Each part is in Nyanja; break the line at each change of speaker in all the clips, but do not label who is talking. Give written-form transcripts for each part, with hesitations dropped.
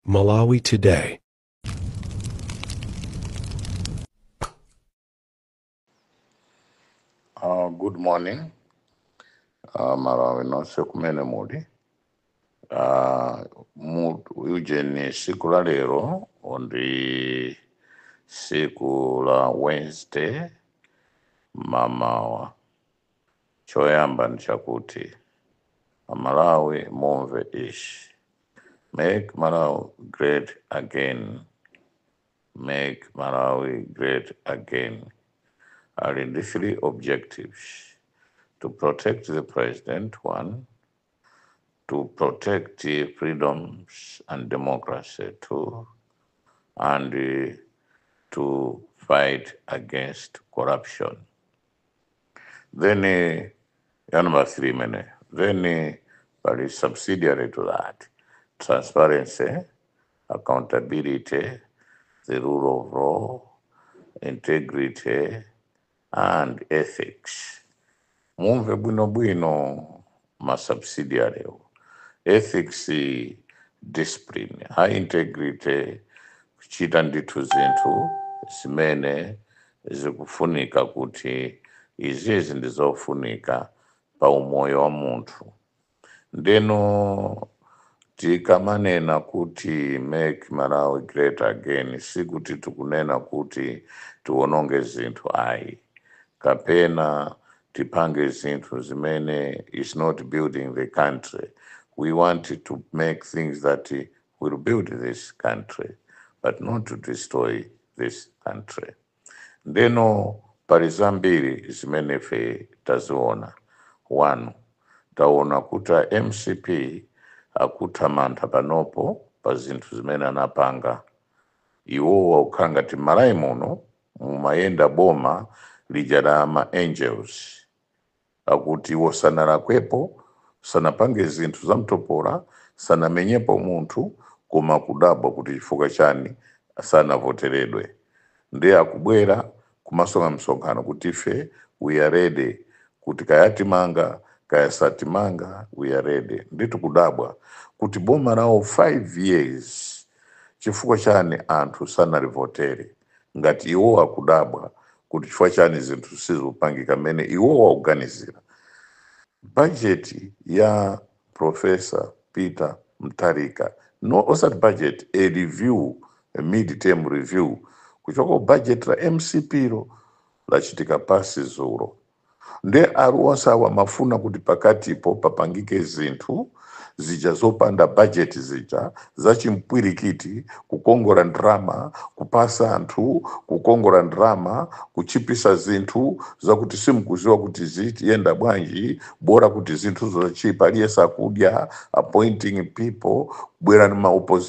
Malawi Today.
Good morning. Malawi nonse kumene muli. Ujeni siku la lero ndi siku la Wednesday mamawa. Choyamba ni chakuti Malawi mumve ishi. Make Malawi great again. Make Malawi great again. Ali ndi three objectives. To protect the president, one. To protect the freedoms and democracy, two. And to fight against corruption. Then, number three, many. Then, but it's subsidiary to that. Transparency, accountability, the rule of law, integrity, and ethics. Mumve bwino bwino ma subsidiary. Ethics, discipline, high integrity, kuchita ndithu zinthu zimene zikufunika kuti izizi ndizofunika pa umoyo wa munthu. Ndeno tikamanena kuti make Malawi great again, sikuti tikunena kuti tiwononge zinthu ayi, kapena tipange zinthu zimene is not building the country. We want to make things that will build this country, but not to destroy this country. Ndeno pali zambiri zimene ife taziona. One, taona kuti a MCP akuthamantha panopo pa zinthu zimene anapanga. Iwowa kukhala ngati Malawi muno mumayenda boma lija la ma angels, akuti iwo sanalakwepo, sanapange zinthu zamtopola, sanamenyepo munthu, koma kudabwa kuti chifukwa chani sanavoteredwe. Ndiye akubwera kumasonga msonkhano kuti ife we are ready, kuti kaya timanga kaya satimanga, we are ready. Nditu kudabwa kuti boma lawo 5 years chifukwa chani anthu sanalivotere, ngati iwo akudabwa kuti chifukwa chani zinthu sizopangika mmene iwo wakuganizira. Budget ya Professor Peter Mutharika, no, osati budget, a review, a mid-term review kuchoka budget la MCP lo lachitika pasi zulo. Nde aliwonse awa mafuna kuti pakatipo papangike zinthu zija zopanda budget, zija zachimpwirikiti, kukongola ndrama, kupasa anthu, kukongola ndrama, kuchipisa zinthu zakuti simukuziwa kuti ziyenda bwanji, bora kuti zinthu zochipa, aliyese akudya, appointing people, kubwera ni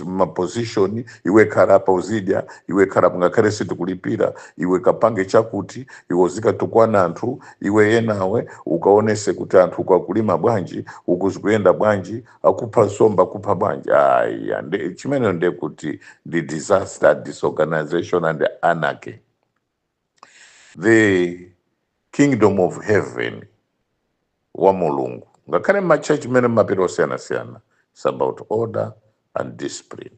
ma position, iwe khala apa uzidya, iwe khala ngakhale sitikulipira, iwe kapange chakuti, iwe uzikatukwana anthu, iwe yenawe ukaonese kuti anthu ukakulima bwanji, ukuzikuyenda bwanji, akupha nsomba akupha bwanji. Aya, chimene ndekuti ndi disaster, disorganization and anarchy. The kingdom of heaven wa Mulungu, ngakhale machechi mene mapiri osiyanasiyana, it's about order and discipline.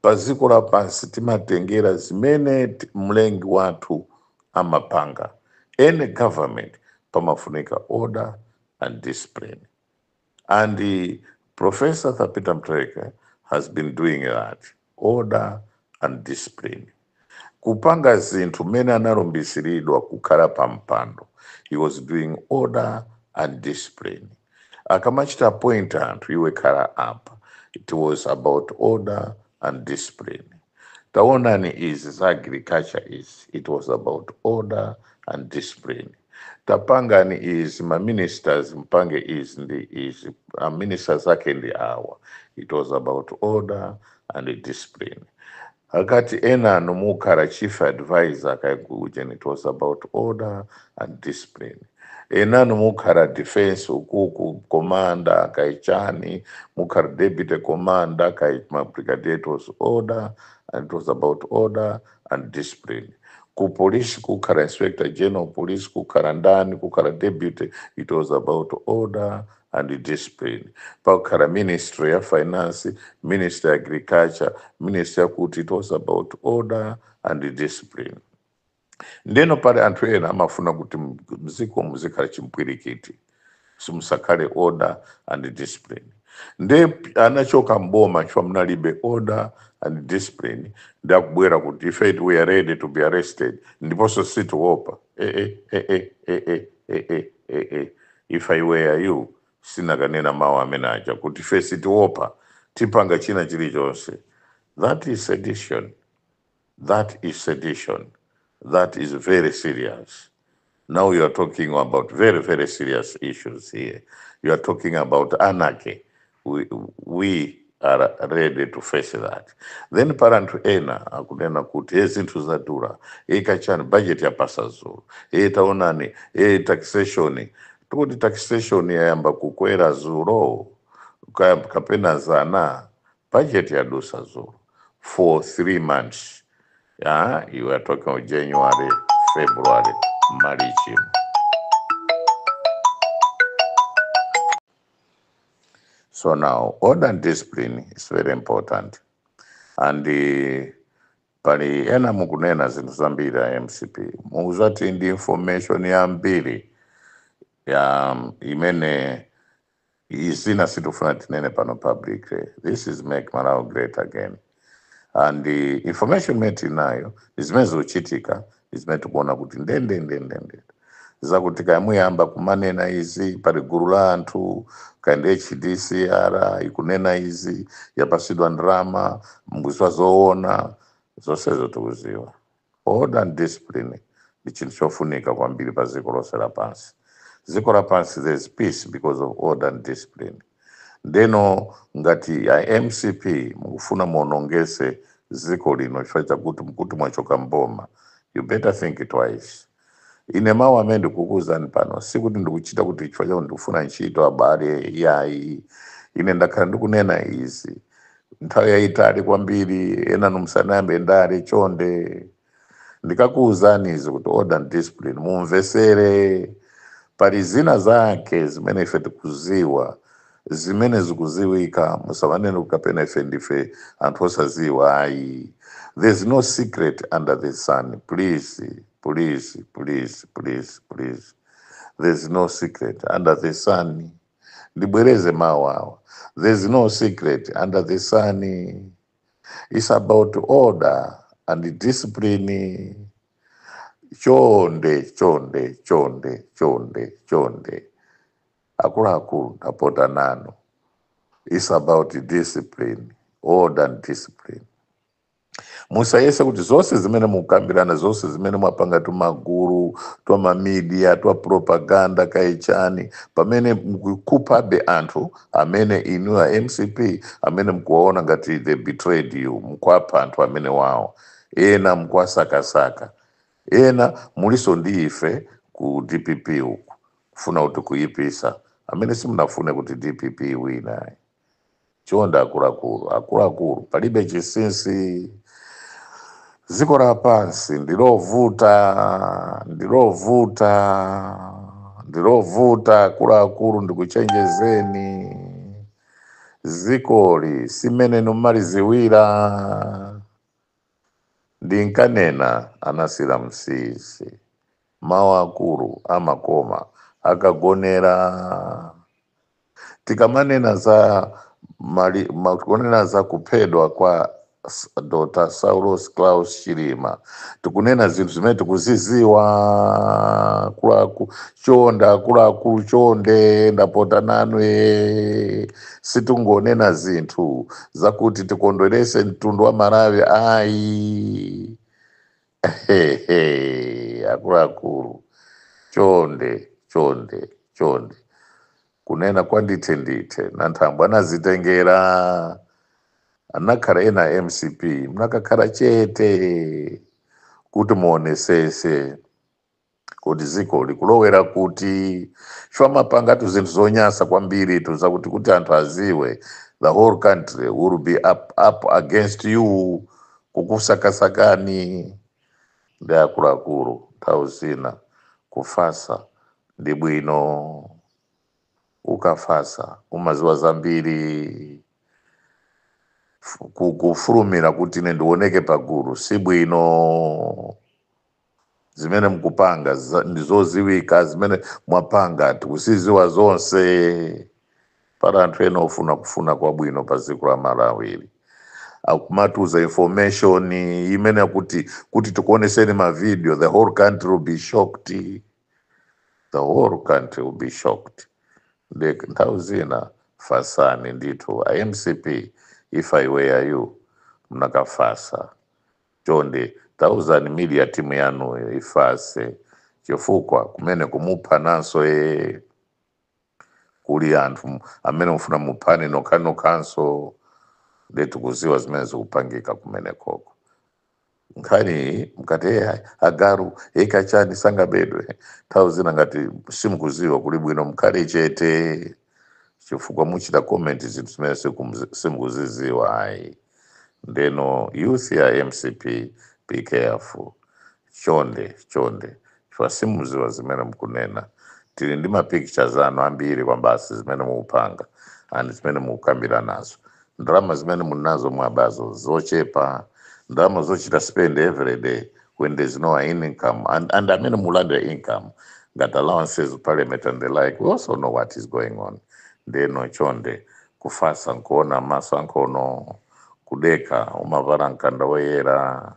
Pa dziko lapansi timatengera zimene mlengi wathu amapanga. Any government pamafunika order and discipline, and the Professor Peter Mutharika has been doing that, order and discipline, kupanga zinthu mmene analumbisiridwa kukhala pa mpando. He was doing order and discipline. Akamachita appoint anthu, iwe khala apa, it was about order and discipline. Taonani izi za agriculture izi, it was about order and discipline. Tapangani izi, ma ministers mpange izi ndi izi, ma ministers ake ndi awa, it was about order and discipline. Akati ena nomukhala chief advisor akaikujen, it was about order and discipline. Ena nomukhala defense ukuku commander kaichani, mukhala deputy commander kai brigadier, it was order and it was about order and discipline. Ku police kukhala inspector general police, kukhala ndani, kukhala deputy, it was about order and discipline. Pakukhala Ministry ya Finance, Ministry ya Agriculture, Ministry yakuti, it was about order and discipline. Ndeno pali anthu ena amafuna kuti mziko muzikhala chimpwirikiti, simusakhale order and discipline. Nde anachoka mboma chifukwa munalibe order and discipline. Ndakubwera kuti ife we are ready to be arrested, ndiponso situopa. Eh, eh, eh, eh, eh, eh, eh, eh, eh, eh. If I were you, sinakanena mawu amene aja kuti ife sitiopa, tipanga china chilichonse. That is sedition. That is sedition. That is very serious. Now you are talking about very, very serious issues here. You are talking about anarchy. We are ready to face that. Then pali anthu ena akunena kuti e zinthu zadura, e kachani, budget yapasa zulu, e taonani, e taxation. Tikuti taxation yayamba kukwera zulo kapena zana? Budget yadusa zulu for 3 months. Yeah, you are talking of January, February, March. So now, order and discipline is very important. And pali ena mukunena zinthu zambiri a MCP, muzati ndi information yambiri ya imene izina sitifuna tinene pano publicly. This is Make Malawi Great Again. And the information imene tinayo, zimene zikuchitika, zimene tikuona kuti ndendendendende zakuti kamuyamba kumanena izi, pali gulu la anthu kandi HDCR ikunena izi, yapasidwa ndrama mbuzwa zoona zonsezo tikuziwa. Order and discipline ndi chinthu chofunika kwambiri pa dziko lonse lapansi. Dziko lapansi, there is peace because of order and discipline. Ndeno ngati ya MCP mukufuna muonongese dziko lino chifukwa chakuti mukuti mwachoka mboma, you better think twice. Ine mawu amene ndikukuwuzani pano, sikuti ndikuchita kuti chifukwa chakuti ndikufuna ntchito, abale, yayi. Ine ndakhala ndikunena izi nthawi yayitali kwambiri. Ena musanayambe ndale, chonde, ndikakuwuzani izi kuti order and discipline, mumvesere. Pali zina zake zimene ife tikuziwa, zimene zikuziwika. Musamanene kapena ife ndife anthu osaziwa, ayi. There's no secret under the sun. Please, please, please, please, please, there's no secret under the sun. Ndibwereze mawu awa: there's no secret under the sun. It's about order and discipline. Chonde, chonde, chonde, chonde, chonde, akuluakulu, ndapota nanu. It's about discipline, order and discipline. Musayese kuti zonse zimene mukukambirana, zonse zimene mwapanga, tumagulu twa media twa propaganda kaichani, pamene mukuphabe anthu amene inu a MCP amene mukuwaona ngati they betrayed you. Mukuapha anthu amene wawo, ena mukuwasakasaka, ena muliso ndi ife ku DPP uku kufuna kuti kuyipisa, amene simunafune kuti DPP wina. Chonde akuluakulu, akuluakulu, palibe chinsinsi. Dziko lapansi ndilovuta, ndilovuta, ndilovuta. Akuluakulu, ndikuchenjezeni, zikoli simene numaliziwira. Ndinkanena anasira msisi, mawu akulu amakoma akagonera. Tikamanena za mali, kunena za kuphedwa kwa Dr. Saulos Klaus Chilima, tikunena zinthu zimene tikuziziwa. Akuluakulu, chonde, akuluakulu, chonde, ndapota nanwe. Sitingonena zinthu zakuti tikondwerese mtundu wa Malawi, ayi. Hehe, akuluakulu, chonde, chonde, chonde. Kunena kwa ndithe ndithe nanthambwe anazitengera, anakhala ena MCP mnakakhala chete kuti muonesese kuti ziko likulowera kuti chwamapangatu zinthu zonyasa kwambiri tuzakuti kuti anthu aziwe, the whole country will be up against you, kukusakasakani. Ndi akuluakulu, nthawi zina kufasa ndi bwino. Ukafasa umaziwa zambiri. Kufulumira kuti ine ndioneke pagulu si bwino. Zimene mukupanga ndizoziwika, zimene mwapanga tikuziziwa zonse. Pala anthu ena ofuna kufuna kwabwino pa dziko la Malawi akumatuza information imene kuti tikuoneseni ma video, the whole country will be shocked, the whole country will be shocked. Nde nthawi zina fasani ndithu. MCP, if I were you, mnakafasa. Chonde tauzani media team yanuyo ifase, chifukwa kumene kumupha nanso kuli anthu amene mufuna muphane nokhanokhanso. Nde tikuziwa zimene zikupangika kumene koko. Nkhani mkati, "Eh, agaru ekachani sangabedwe." Nthawi zina ngati simukuziwa, kuli bwino mukhale chete, chifukwa muchita comment zinthu zimene simukuziziwa ayi. Ndeno youth ya MCP, be careful, chonde chonde, chifukwa simuziwa zimene mukunena. Tili ndi ma pictures anu ambiri kwambasi, zimene mukupanga and zimene mukukambira nazo. Ndalama zimene munazo mwabazo zochepa, ndalama zochita spend every day when there's no income. And amene mulandira income ngati allowances, parliament and the like, we also know what is going on. Ndeno chonde, kufasa nkuona maso ankhono, kudeka umavala mkanda woyera.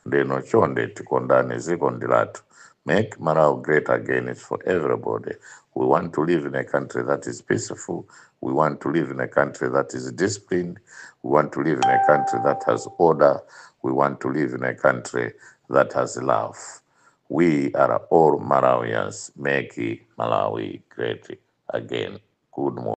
Ndeno chonde tikondane, ziko ndi lathu. Make Malawi great again is for everybody. We want to live in a country that is peaceful. We want to live in a country that is disciplined. We want to live in a country that has order. We want to live in a country that has love. We are all Malawians. Make Malawi great again. Good morning.